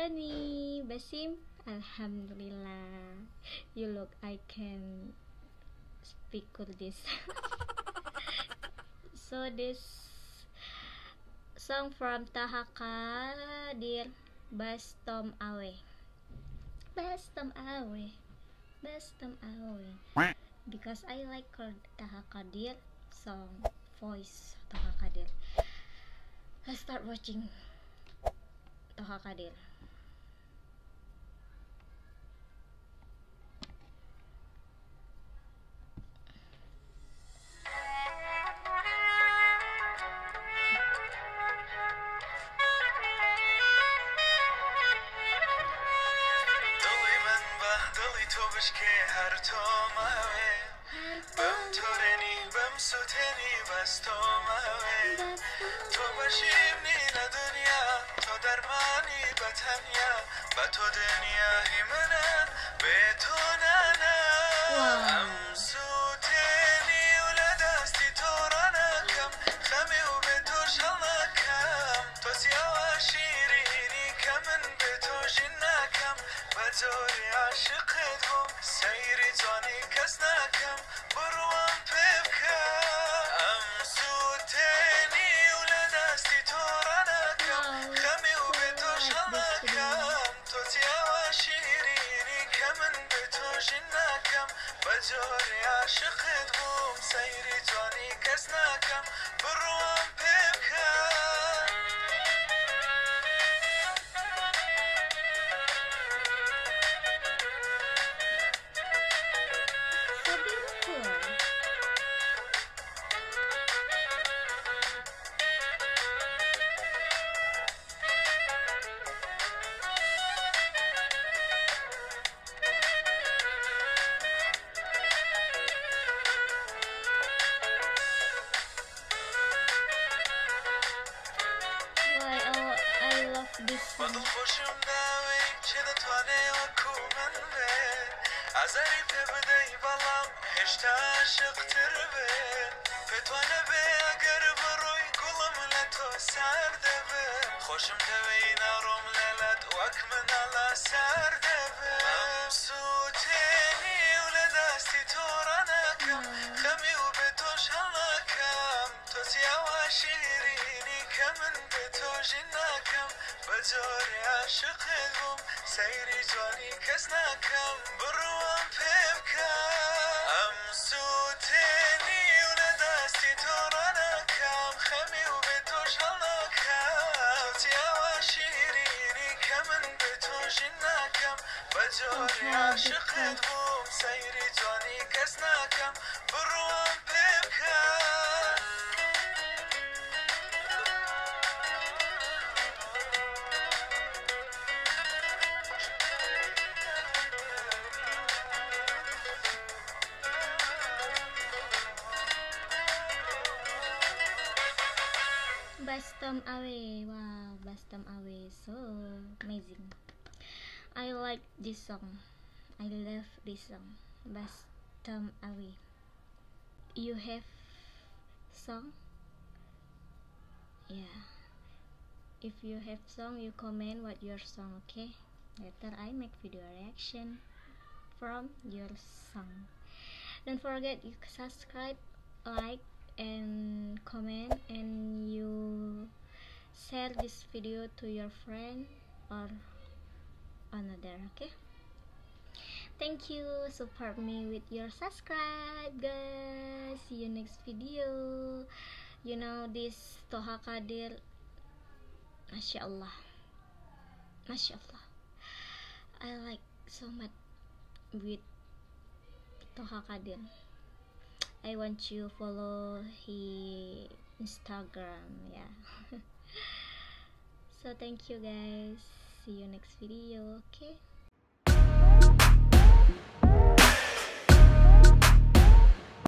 Choni? Basim? Alhamdulillah. You look, I can speak Kurdish. So this song from Taha Kadir, Bastom Awe. Bastom Awe. Bastom Awe. Because I like Taha Kadir song, voice Taha Kadir. Let's start watching Taha Kadir. دڵی من بە دڵی تۆ بشکێ هەر تۆ ماوێ بەم تۆرێنی بەم سوتێنی بەس تۆ ماوێ تۆ بەشیمنی لە دنیا تۆ دەرمانی بە تەنیا بە تۆ دنیا هی منە بێ تۆ نانا. Wow. ئەم سوتێنی و لە دەستی تۆ ڕاناکەم خەمی و بێ تۆش هەڵناکەم تۆ سیاوە شیرینی کە من بێ تۆ ژین ناکەم بە جۆری عاشقت بووم سەیری جوانی کەس ناکەم بڕوام پێ بکە ئەم سوتێنی و لە دەستی تۆ ڕاناکەم Wow, خەمی و so بێ تۆش like this video. هەڵناکەم تۆ تیاوە شیرینی کە من بێ تۆ ژین ناکەم بە جۆری عاشقت بووم سەیری جوانی کەس ناکەم بڕوام پێ بکە. So beautiful. Why, oh, I love this song. بەدڵ خۆشم داوێ چێ دەتوانێ وەکو من بێ ئازاری پێ بدەی بەڵام هێشتا عاشقتر بێ پێتوانە بێ ئەگەر بڕۆی گوڵم لە تۆ سار دەبێ خۆشم دەوێی ناڕۆم لەلات وەک مناڵە سار دەبێ ئەم سوتێنی و لە دەستی تۆ ڕاناکەم Wow. خەمی و بێ تۆش هەڵناکەم تۆ چیاوە شیرینی کە من بێ تۆ ژین ناکەم بە جۆری عاشقت بووم سەیری جوانی کەس ناکەم بڕوام پێ بکە ئەم سوتێنی و لە دەستی تۆ ڕاناکەم خەمی و بێ تۆش هەڵناکەم چیاوە شیرینی کە من بێ تۆ ژین ناکەم بە جۆری Somehow عاشقت because بووم سەیری جوانی کەس ناکەم بڕوام پێ بکە. Bastom Awe. Wow, Bastom Awe. So amazing. I like this song. I love this song. Bastom Awe. You have song? Yeah. If you have song, you comment what your song, okay? Later I make video reaction from your song. Don't forget you subscribe, like, and comment, and you share this video to your friend or another, okay? Thank you. Support me with your subscribe, guys. See you next video. You know this Toha Kadir, Masya Allah, Masya Allah. I like so much with Toha Kadir. I want you follow his Instagram, yeah. So thank you guys. See you next video, okay?